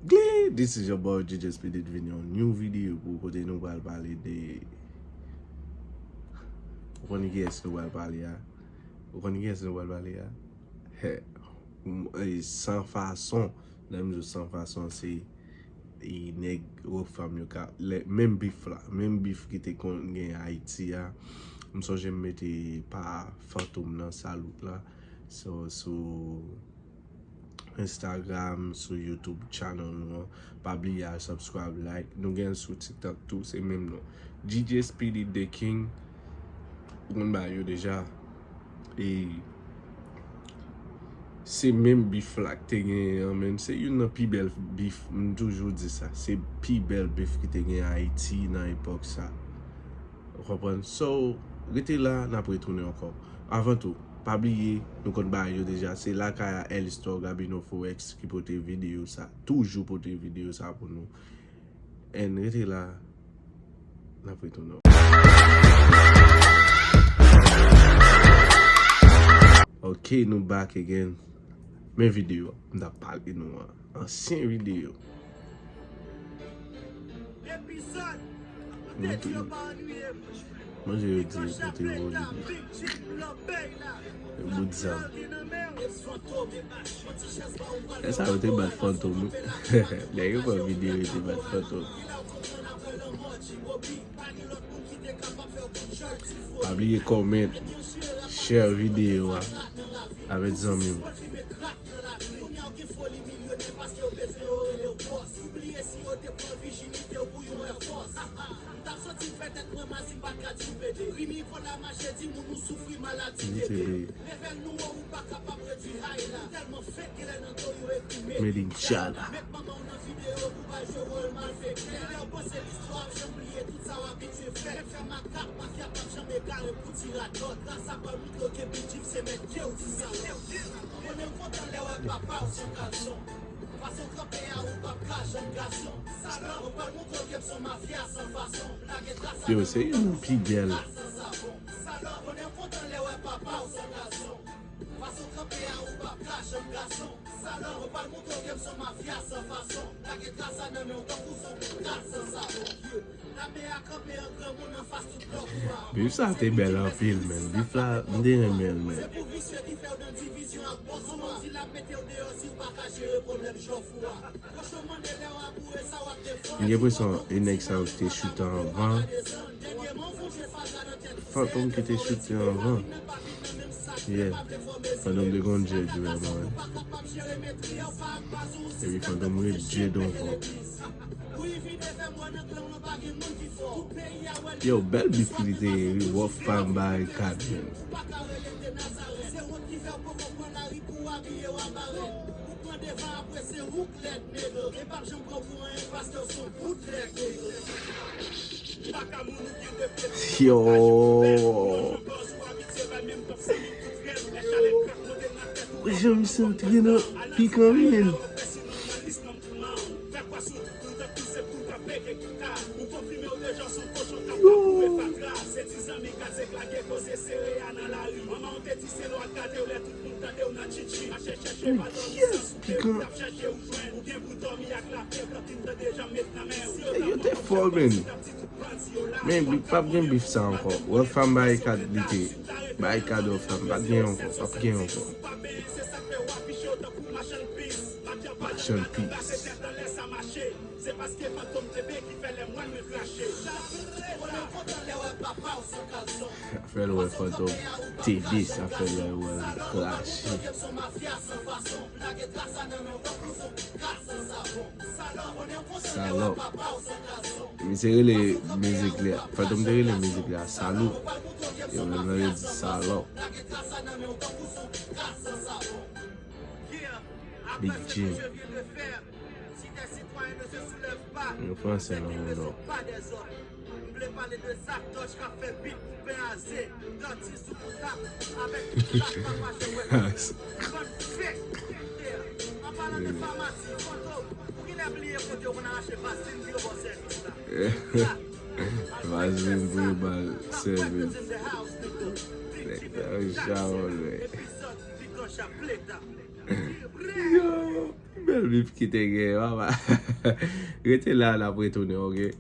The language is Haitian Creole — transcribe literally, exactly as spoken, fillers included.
Glee! This is your boy G J Speedy vini yon new video pou kote nou pral pale de. Ou konn kiyès nou pral pale a? Ou konn kiyès nou pral pale a? He, m- e, San Fason. Lè m di w San Fason, se e, nèg Rockfam yo ka lè, menm bif la, menm bif ki te konn gen Ayiti a. M sonje m mete pa Fantom nan Salouk la. So, sou Instagram, sou YouTube channel nou an. Pa bliye al subscribe, like. Nou gen l sou TikTok tou, se menm non. D J Speedy The King, ou konn bagay yo deja. E se menm bif la k te genyen an, menm se youn nan pi bèl bif, m toujou di sa. Se pi bèl bif ki te gen Ayiti nan epòk sa. Ou konprann? So, rete la, n ap retounen ankò. Avan tou, pa bliye, nou konn bagay yo deja. Se lakay a L Store Gabino Forex ki pote videyo sa. Toujou pote videyo sa pou nou. And rete la, n ap retounen. Ok, nou back again. Men videyo m t ap pale nou an. Ansyen videyo. Manje yo di kote yo li. Bout zam. E sa yo te bat Fantom wi. Nèg yo pran videyo yo te bat Fantom. Pa bliye comment, share videyo a avèk zanmi w. Made in China. Yo, se youn pi bèl. Bif sa te bèl anpil, men. Bif la, m te renmen l, men. M gen enpresyon e nèg sa yo ki te choute anvan. Fantom ki te choute anvan. Yeah. Fantom te konn dread vrèman, wi. Epi Fantom ret dread ankò. Yo, bèl bif li te ye, wi, Rockfam Barikad, men. Yo. Jan misye antre nan pikan, men. Yo. Yes, pikan. Nèg yo te fò, men. Men li p ap gen bif sa ankò. Rockfam Barikad li te. Barikad Rockfam, p ap gen ankò, p ap gen ankò. Machann pis. Fè l wè Fantom T D, sa fè l wè l krache. Salòp. Misye rele mizik li a. Fantom te rele mizik li a Salou. Yo menm nan yo di Salòp. Big Jim. Yo franse nan moun dò. Vazlin pou yo ba l sèvis. Nèg sa yo chavòl, men. Yo! Bèl bif ki te gen, papa. Rete la, n ap retounen, oke?